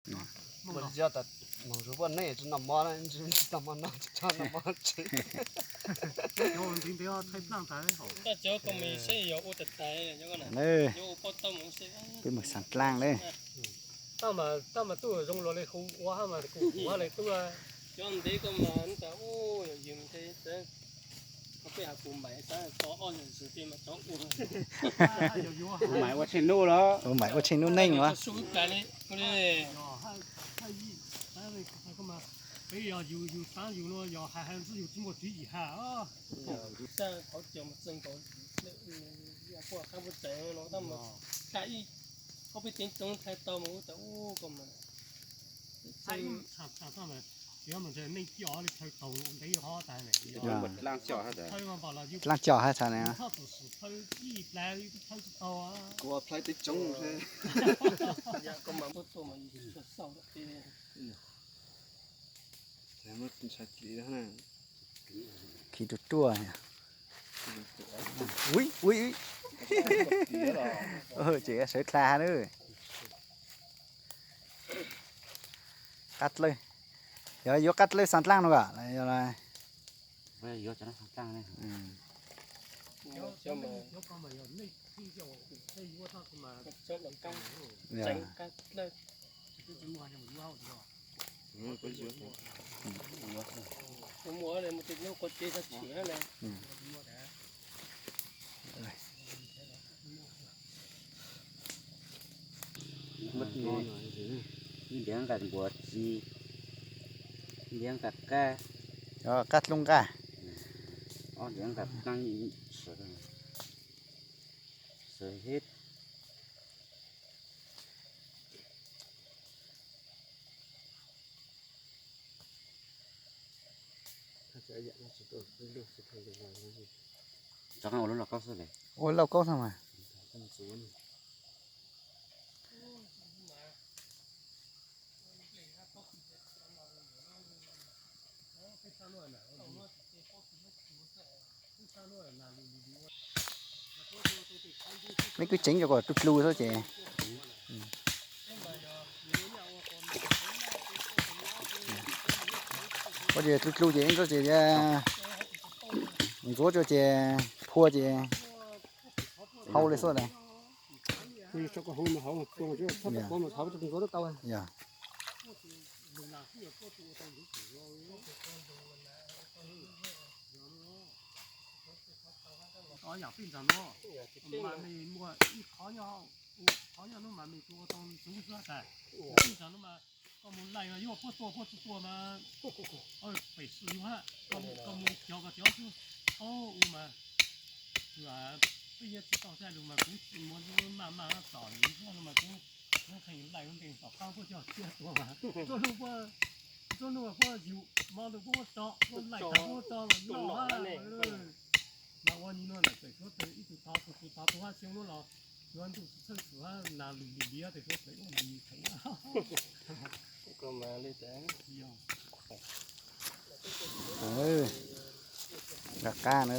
Mus yog tas mus zuj poj nej tsis noj mov na, tsis noj mov no tsis txhob noj mov tsev. Peb mus xav dlaaj na. Tau mas tuaj zoo luag li hu ua mas kuv ua li tuaj. Cov ntev koj mas tas u yog yus nte, peb has kuv maim xav tau ob yam zws peb mas tau ua. Kuv maim ua tsheej nub los? Kuv maim ua tsheej nub neej los? Peb yog yus, yus xav yus no yog hais hais ntxwb yus tsis muaj tswv yim hais. Xaj qhov cos mus txeeg nkaus, kuj qab puab tseem no tab mas tag ib qhov peb teev tsoov thaij tau mas ua tas u ko mas. Tsis yog mas ntshe nej coj li chaw taug ntev qhov tas. Dlaab coj hab tas ne. Kuv plhaw teb tsoov. Khi ruaj ruaj. Ces sawv dlha na. Qab dlawb, yog yuav qab dlawb xav dlaaj no kom Ib ntiav nqaij npuas txiv, ib ntiav nqaij qab, qab dlub nqaj, ob ntiav nqaij plaab, xwb hib. Rov qab ua lub lauj kaub xwb. Ua lauj kaub xwb mas. Meb kwv tseev rau kom dlug dlug xwb ces. Ua ces dlug dlug ces ntxuav ces, ntxuav rau ces phua ces hau li xwb na. Ob yam pij ntxawg no, mas nws muaj ib qhov nyob, qhov nyob no mas nws tsuas ua tau ntxuv xwb tas. Pij ntxawg no mas koj mus laij yuav puab tua puab tsis tua mas pem xwm yus hab, koj mus cov koj cov xwb, tau u mas. Peb nyiaj tsis tau txaj lug mas kuv muaj maj maj tom yus no mas kuv, kuv kheev laij ua ntees tom qaab puab coj txiav tua mas nruab hnub puab, nruab hnub puab yug mo ntawd puab muab tso, puab laij tag puab tso los noj hab. Mas ua ni no lawm pem suav tes ib tug tod tug tug tod tug hab xyoo nuav los yuav ntuj tsis txhawb xwm hab nas lwm lwm liav tes suav tes ub lis theem. Nqa qab na,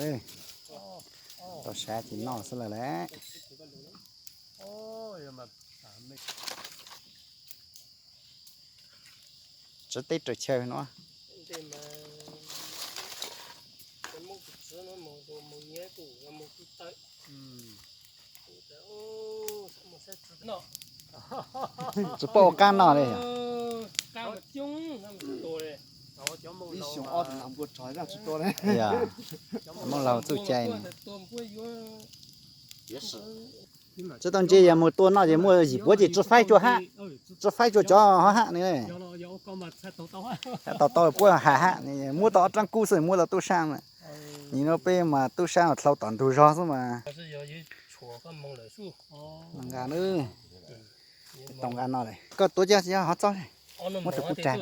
tau sav ces noj xwb lawm lauj. Tsav teb raws chaw no. Tsis paub ua qab noj li. Ib xyoo ob tug nas npua rog zaj tsis tua li. Cov Moob Laug txuj cai ne. Tsis tau ntse yog mus tua noj ces muaj yim puab ces tsi faib rua hab, tsi faib rua cov ho hab ne. Tau tau puab has hab, muab tau ob rab kub xwb muab tau tub sab. Nim no peb mas tub sab mas dlhau tom ntug zog xwb mas. Nqa, tau nqa no lawm koj tuav coj tsis yog hov txob, muab rau kuv rag,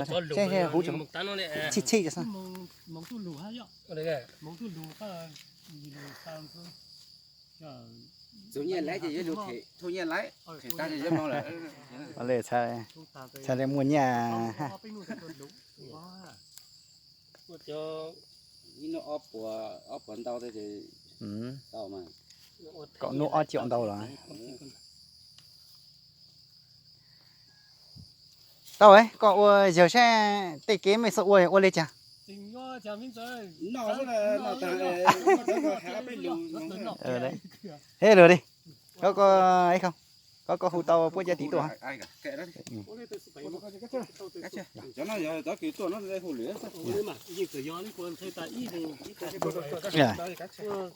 huv tshij tshij xwb. Txug nyiaj laiv ces yuav lug them, txug nyiaj laiv them tag ces yuav moog lawm. Txhaj le muaj nyiaj hab. Ib nub ob puas, ob puas ntau ces tau mas. Kaum nub ob caum ntau los. Tau, koj ua yawg saib tej kev mej xav ua ua li cas. He lus li, koj koj hu tau puab cov tiv tuaj.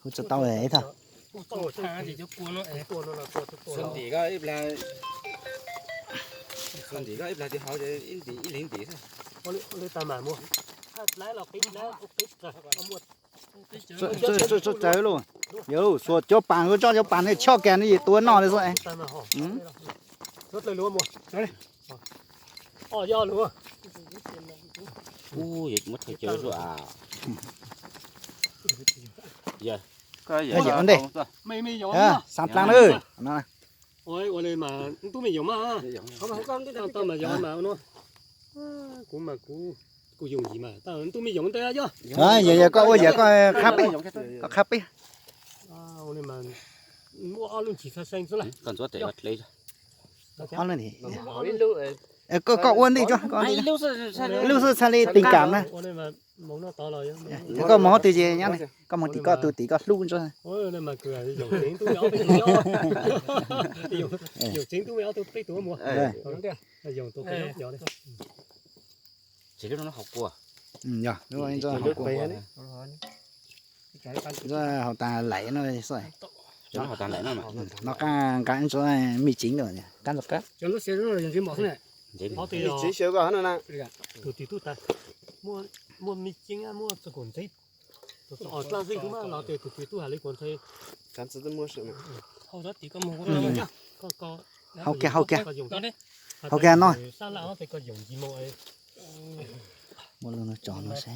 Hu tsis tau ib tag. Txawj txawj lauj, yawg xuas cov pas, koj tso cov pas nej choj kiag no yus tuav noj li xwb. Ntej, xav dlaab na. Yog yog koj ua yog koj qha peb, koj qha peb. Koj ua ntej tso, lub xwb txhaj li tis kam na. Koj moog hov twg ces nyob, koj moog tim koj tug tim koj hlub ntsuag. Hauv tas laim no xwb. No qaab nqa ntsuag me tseev lawm, qaab ntsuag qab. Tus tim tub tas, muaj me tseev, muaj txug kaum ntxeeb. Dlaab xwb tub mas los tes tus tim tub has li kuv ntxhais. Hau kiag, hau kiag, hau kiag no. Muaj lub no tso no seb.